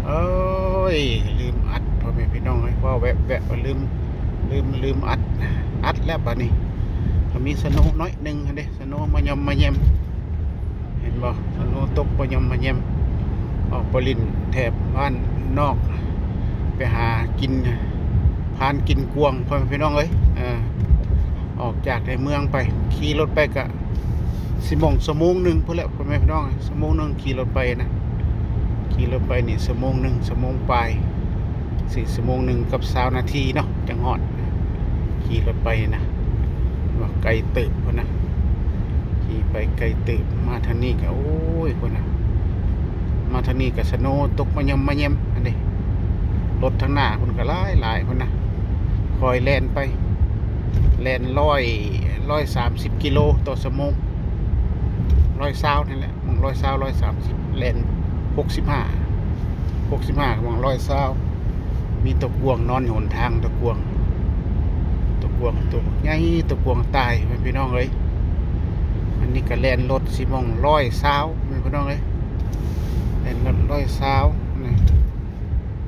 ໂອ້ຍ ລືມອັດ ພໍ່ແມ່ພີ່ນ້ອງເອີຍ ເວົ້າແວະໆ ລືມ ລືມ ລືມອັດ ອັດແລ້ວບາດນີ້. ກໍມີສະໂນໜ້ອຍໜຶ່ງຫັ້ນເດ້ ສະໂນມາຫຍ້ອມມາແຍ້ມ ເຫັນບໍ່? ສະໂນຕົກມາຫຍ້ອມມາແຍ້ມ. ອອກໄປຫຼິ້ນແຖບບ້ານນອກ ໄປຫາກິນ ຜ່ານກິນກວາງ ພໍ່ແມ່ພີ່ນ້ອງເອີຍ. ເອີ ອອກຈາກໃນເມືອງໄປ ຂີ່ລົດໄປກະຊິມ່ອງ ຊົ່ວໂມງໜຶ່ງພຸ້ນແຫຼະ ພໍ່ແມ່ພີ່ນ້ອງ. ຊົ່ວໂມງໜຶ່ງຂີ່ລົດໄປນະ ຂີ່ລົດໄປນີ້ຊົ່ວໂມງໜຶ່ງ ຊົ່ວໂມງປາຍ ຊິຊົ່ວໂມງໜຶ່ງກັບຊາວນາທີເນາະ ຈັ່ງຮອດ. ຂີ່ລົດໄປນະ ວ່າໄກເຕີບພຸ້ນນະ ຂີ່ໄປໄກເຕີບ. ມາທາງນີ້ກໍ ໂອ້ຍ ພຸ້ນນະ ມາທາງນີ້ກໍສະໂນຕົກມາຫຍ້ອມມາແຍ້ມ ອັນນີ້ ລົດທາງໜ້າພຸ້ນກໍຫຼາຍໆ ພຸ້ນນະ. ຄ່ອຍແລ່ນໄປ ແລ່ນຮ້ອຍ ຮ້ອຍສາມສິບກິໂລຕໍ່ຊົ່ວໂມງ ຮ້ອຍຊາວນີ້ແຫຼະ ໝ່ອງຮ້ອຍຊາວ ຮ້ອຍສາມສິບ ແລ່ນຫົກສິບຫ້າ ຫົກສິບຫ້າ ໝ່ອງຮ້ອຍຊາວ. ມີຕົວກວາງນອນຢູ່ຫົນທາງ ຕົວກວາງ ຕົວກວາງຕົວໃຫຍ່ ຕົວກວາງຕາຍ ພີ່ນ້ອງເອີຍ. ອັນນີ້ກໍແລ່ນລົດຊິໝ່ອງຮ້ອຍຊາວ ພີ່ນ້ອງເອີຍ ແລ່ນລົດຮ້ອຍຊາວນີ້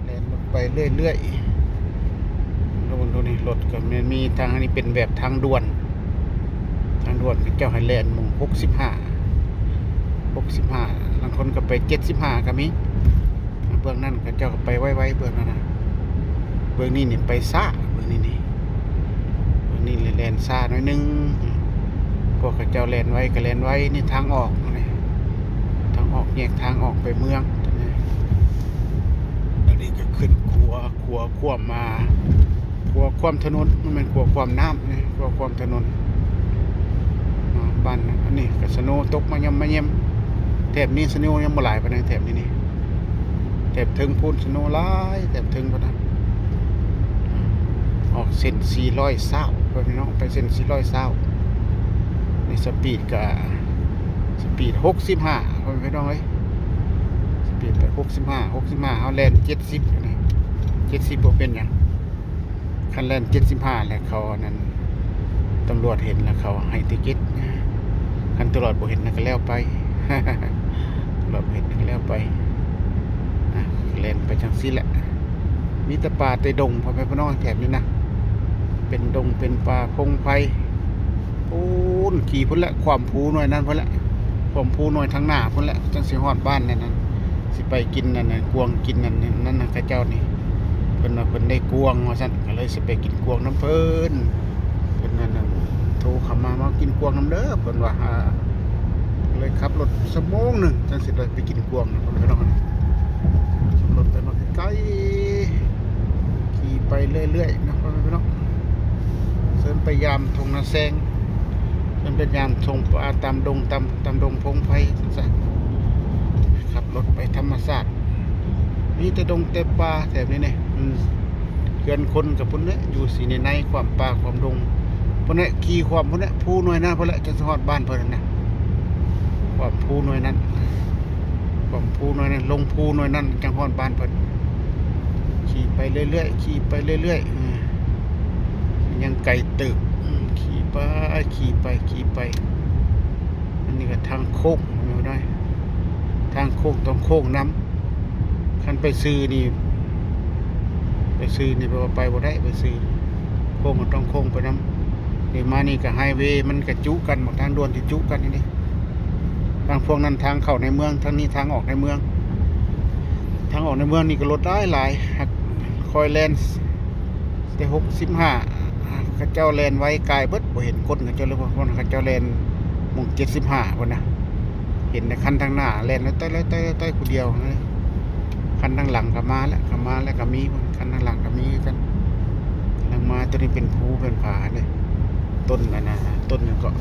ແລ່ນລົດໄປເລື້ອຍໆ. ໂດນໂດນນີ້ ລົດກໍແມ່ນມີທາງ ອັນນີ້ເປັນແບບທາງດ່ວນ ທາງດ່ວນເຂົາເຈົ້າໃຫ້ແລ່ນໝ່ອງຫົກສິບຫ້າ ຫົກສິບຫ້າ ລາງຄົນກໍໄປເຈັດສິບຫ້າກໍມີ. ເບື້ອງນັ້ນເຂົາເຈົ້າກໍໄປໄວໆ ເບື້ອງນັ້ນນະ ເບື້ອງນີ້ນີ້ໄປຊ້າ ເບື້ອງນີ້ນີ້ ເບື້ອງນີ້ແລ່ນຊ້າໜ້ອຍໜຶ່ງ. ພວກເຂົາເຈົ້າແລ່ນໄວກໍແລ່ນໄວ. ນີ້ທາງອອກນີ້ ທາງອອກ ແຍກທາງອອກໄປເມືອງ. ອັນນີ້ກໍຂຶ້ນຂົວ ຂົວຂວ້ຳມາ ຂົວຂວ້ຳຖະໜົນ ມັນແມ່ນຂົວຂວ້ຳນ້ຳນີ້ ຂົວຂວ້ຳຖະໜົນ. ອ່າ ບ້ານ ອັນນີ້ກໍສະໂນຕົກມາຫຍ້ອມມາແຍ້ມ. ແຖບນີ້ສະໂນຍັງບໍ່ຫຼາຍປານໃດ ແຖບນີ້ນີ້ ແຖບເທິງພຸ້ນສະໂນຫຼາຍ ແຖບເທິງພຸ້ນນະ. ອອກເສັ້ນສີ່ຮ້ອຍຊາວ ພໍ່ແມ່ພີ່ນ້ອງ ໄປເສັ້ນສີ່ຮ້ອຍຊາວ ໃນສະປີດກະ ສະປີດຫົກສິບຫ້າ ພໍ່ແມ່ພີ່ນ້ອງເອີຍ. ສະປີດໄປຫົກສິບຫ້າ ຫົກສິບຫ້າ ເຮົາແລ່ນເຈັດສິບນີ້ ເຈັດສິບບໍ່ເປັນຫຍັງ. ຄັນແລ່ນເຈັດສິບຫ້າແລ້ວເຂົາ ອັນນັ້ນ ຕຳຫຼວດເຫັນແລ້ວເຂົາໃຫ້ຕິເກັດ. ຄັນຕຳຫຼວດບໍ່ເຫັນນັ້ນກໍແລ້ວໄປ ຕຳຫຼວດບໍ່ເຫັນນັ້ນກໍແລ້ວໄປ. ອ່ະ ແລ່ນໄປຈັ່ງຊີ້ແຫຼະ ມີແຕ່ປ່າແຕ່ດົງ ພໍ່ແມ່ພີ່ນ້ອງ ແຖບນີ້ນະ ເປັນດົງເປັນປ່າພົງໄພ. ພຸ້ນ ຂີ່ພຸ້ນແຫຼະ ຂວ້ຳພູໜ່ວຍນັ້ນພຸ້ນແຫຼະ ຂວ້ຳພູໜ່ວຍທາງໜ້າພຸ້ນແຫຼະ ຈັ່ງຊິຮອດບ້ານນັ້ນ ຊິໄປກິນອັນນັ້ນ ກວາງກິນອັນນັ້ນ ນັ້ນນະ ເຂົາເຈົ້ານີ້ ເພິ່ນວ່າເພິ່ນໄດ້ກວາງວ່າຊັ້ນ ກໍເລີຍຊິໄປກິນກວາງນຳເພິ່ນ. ເພິ່ນນັ້ນ ໂທເຂົ້າມາ ມາກິນກວາງນຳເດີ ເພິ່ນວ່າ. ອ່າ ເລີຍຂັບລົດຊົ່ວໂມງໜຶ່ງ ຈັ່ງຊິໄດ້ໄປກິນກວາງນະ ພໍ່ແມ່ພີ່ນ້ອງ. ຂີ່ລົດໄປມາໄກໆ ຂີ່ໄປເລື້ອຍໆນະ ພໍ່ແມ່ພີ່ນ້ອງ. ເຊີນໄປຢາມທົ່ງນາແຊງ ເຊີນໄປຢາມທົ່ງປ່າ ຕາມດົງ ຕາມ ຕາມດົງພົງໄພຊັ້ນຊະ. ຂັບລົດໄປທຳມະຊາດ ມີແຕ່ດົງແຕ່ປ່າແຖບນີ້ນີ້. ອືມ ເຮືອນຄົນກໍພຸ້ນແຫຼະ ຢູ່ຊິໃນໆ ຂວ້ຳປ່າຂວ້ຳດົງ ພຸ້ນແຫຼະ ຂີ່ຂວ້ຳພຸ້ນແຫຼະ ພູໜ່ວຍນັ້ນພຸ້ນແຫຼະ ຈັ່ງຊິຮອດບ້ານເພິ່ນນະ. ຂວ້ຳພູໜ່ວຍນັ້ນ ຂວ້ຳພູໜ່ວຍນັ້ນ ລົງພູໜ່ວຍນັ້ນ ຈັ່ງຮອດບ້ານເພິ່ນ. ຂີ່ໄປເລື້ອຍໆ ຂີ່ໄປເລື້ອຍໆ ເອີ ຍັງໄກເຕີບ. ອືມ ຂີ່ໄປ ຂີ່ໄປ ຂີ່ໄປ. ອັນນີ້ກໍທາງໂຄ້ງ ທາງໂຄ້ງຕ້ອງໂຄ້ງນຳ. ຄັນໄປຊື່ນີ້ ໄປຊື່ນີ້ແປວ່າໄປບໍ່ໄດ້ ໄປຊື່ໂຄ້ງກໍຕ້ອງໂຄ້ງໄປນຳ. ນີ້ມານີ້ກໍໄຮເວ ມັນກະຈຸກັນ ໝາກທາງດ່ວນທີ່ຈຸກັນນີ້ເດ້. ທາງພວກນັ້ນທາງເຂົ້າໃນເມືອງ ທາງນີ້ທາງອອກໃນເມືອງ. ທາງອອກໃນເມືອງນີ້ກໍລົດຫຼາຍໆ ຫາກຄ່ອຍແລ່ນ ແຕ່ຫົກສິບຫ້າ ເຂົາເຈົ້າແລ່ນໄວກາຍເບິດ ບໍ່ເຫັນກົ້ນເຂົາເຈົ້າເລີຍ. ພວກນັ້ນເຂົາເຈົ້າແລ່ນໝ່ອງເຈັດສິບຫ້າພຸ້ນນະ ເຫັນແຕ່ຄັນທາງໜ້າແລ່ນລອຍຕ່ອຍໆ ຜູ້ດຽວ. ຄັນທາງຫຼັງກໍມາແລ້ວ ກໍມາແລ້ວກໍມີ ຄັນທາງຫຼັງກໍມີຄືກັນ ກຳລັງມາ. ຕົວນີ້ເປັນພູເປັນຜາເດ້ ຕົ້ນອັນນັ້ນ ຕົ້ນຫຍັງເກາະ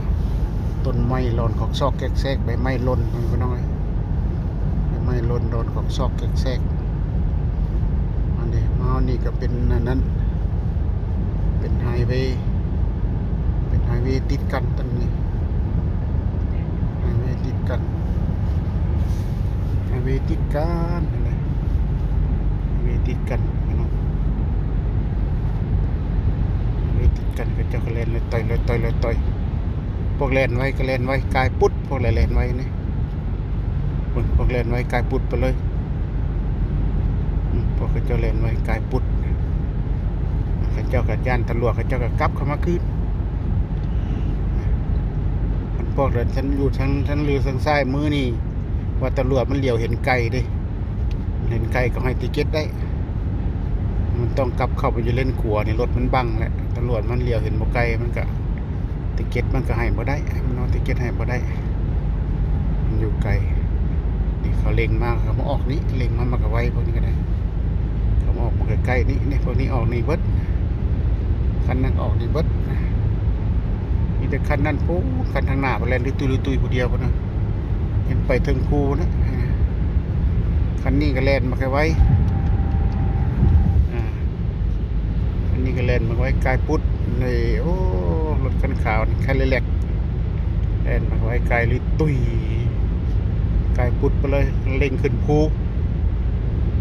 ຕົ້ນໄມ້ລອນຂອກຊອກແກກແຊກ ໃບໄມ້ຫຼົ່ນ ພີ່ນ້ອງເອີຍ. ໃບໄມ້ຫຼົ່ນລອນຂອກຊອກແກກແຊກ. ອັນນີ້ມານີ້ກໍເປັນອັນນັ້ນ ເປັນໄຮເວ ເປັນໄຮເວຕິດກັນ ຕົວນີ້ໄຮເວຕິດກັນ ໄຮເວຕິດກັນ ຫັ້ນແຫຼະ ໄຮເວຕິດກັນພີ່ນ້ອງ. ໄຮເວຕິດກັນ ເຂົາເຈົ້າກໍແລ່ນລອຍຕ່ອຍ ລອຍຕ່ອຍ ລອຍຕ່ອຍ. ພວກແລ່ນໄວກໍແລ່ນໄວກາຍປຸດ ພວກແລ່ນໄວນີ້ ເບິ່ງ ພວກແລ່ນໄວກາຍປຸດໄປເລີຍ. ເຂົາເຈົ້າແລ່ນໄວກາຍປຸດ ເຂົາເຈົ້າກໍຢ້ານຕຳຫຼວດ ເຂົາເຈົ້າກໍກັບເຂົ້າມາຄືນ. ຄັນພວກເດີນທາງຢູ່ທາງ ທາງເລືອທາງຊ້າຍມືນີ້ ວ່າຕຳຫຼວດມັນຫຼຽວເຫັນໄກເດ້ ເຫັນໄກກໍໃຫ້ຕິເກັດໄດ້. ມັນຕ້ອງກັບເຂົ້າໄປຢູ່ເລນຂວານີ້ ລົດມັນບັງແຫຼະ ຕຳຫຼວດມັນຫຼຽວເຫັນບໍ່ໄກ ມັນກະ ຕິເກັດມັນກໍໃຫ້ບໍ່ໄດ້ ມັນເອົາຕິເກັດໃຫ້ບໍ່ໄດ້ ມັນຢູ່ໄກ. ນີ້ເຂົາເລັ່ງມາ ເຂົາມາອອກນີ້ ເລັ່ງມາ ມັນກໍໄວ ພວກນີ້ກໍໄດ້ ເຂົາມາອອກມາໃກ້ໆນີ້ ນີ້ ພວກນີ້ອອກນີ້ເບິດ ຄັນນັ້ນອອກນີ້ເບິດ. ມີແຕ່ຄັນນັ້ນພຸ້ນ ຄັນທາງໜ້າເພິ່ນແລ່ນຕຸ້ຍໆ ຜູ້ດຽວພຸ້ນນະ ຍັງໄປເທິງພູນະ. ຄັນນີ້ກໍແລ່ນມາໄວໆ ອ່າ ອັນນີ້ກໍແລ່ນມາໄວກາຍປຸດເລີຍ. ໂອ້ ລົດຄັນຂາວນີ້ ຄາລິແລັກ ແລ່ນມາໄວກາຍລິດຕຸຍ ກາຍປຸດໄປເລີຍ ເລັ່ງຂຶ້ນພູ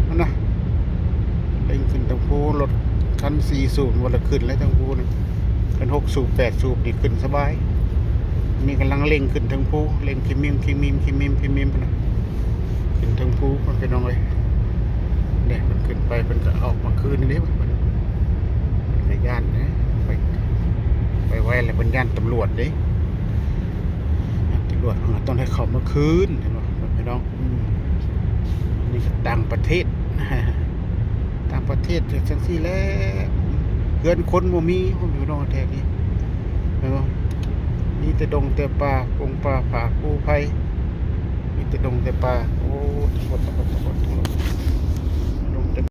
ຫັ້ນນະ ເລັ່ງຂຶ້ນທາງພູ. ລົດຄັນສີ່ສູບບໍ່ໄດ້ຂຶ້ນແລ້ວທາງພູນະ ຄັນຫົກສູບແປດສູບນີ້ຂຶ້ນສະບາຍ. ນີ້ກຳລັງເລັ່ງຂຶ້ນເທິງພູ ເລັ່ງຄິມມິມ ຄິມມິມ ຄິມມິມ ຄິມມິມພຸ້ນນະ ຂຶ້ນເທິງພູພຸ້ນ ພີ່ນ້ອງເອີຍ. ເດ້ ເພິ່ນຂຶ້ນໄປ ເພິ່ນກໍອອກມາຄືນນີ້ເດ້ ເພິ່ນ ເພິ່ນກໍຢ້ານເດ້ ໄປ ໄປໄວແລ້ວເພິ່ນຢ້ານຕຳຫຼວດເດ້ ຢ້ານຕຳຫຼວດ ເພິ່ນກໍຕ້ອງໃຫ້ເຂົ້າມາຄືນ ເຫັນບໍ່ພີ່ນ້ອງ? ອືມ ນີ້ກໍຕ່າງປະເທດ ຕ່າງປະເທດເຮັດຈັ່ງຊີ້ແຫຼະ ເຮືອນຄົນບໍ່ມີ ພີ່ນ້ອງ ແຖວນີ້ ເຫັນບໍ່? ມີແຕ່ດົງແຕ່ປ່າ ປົງປ່າຜາພູໄພ ມີແຕ່ດົງແຕ່ປ່າ. ໂອ້ ທັງໝົດ ທັງໝົດ ທັງໝົດ ທັງໝົດ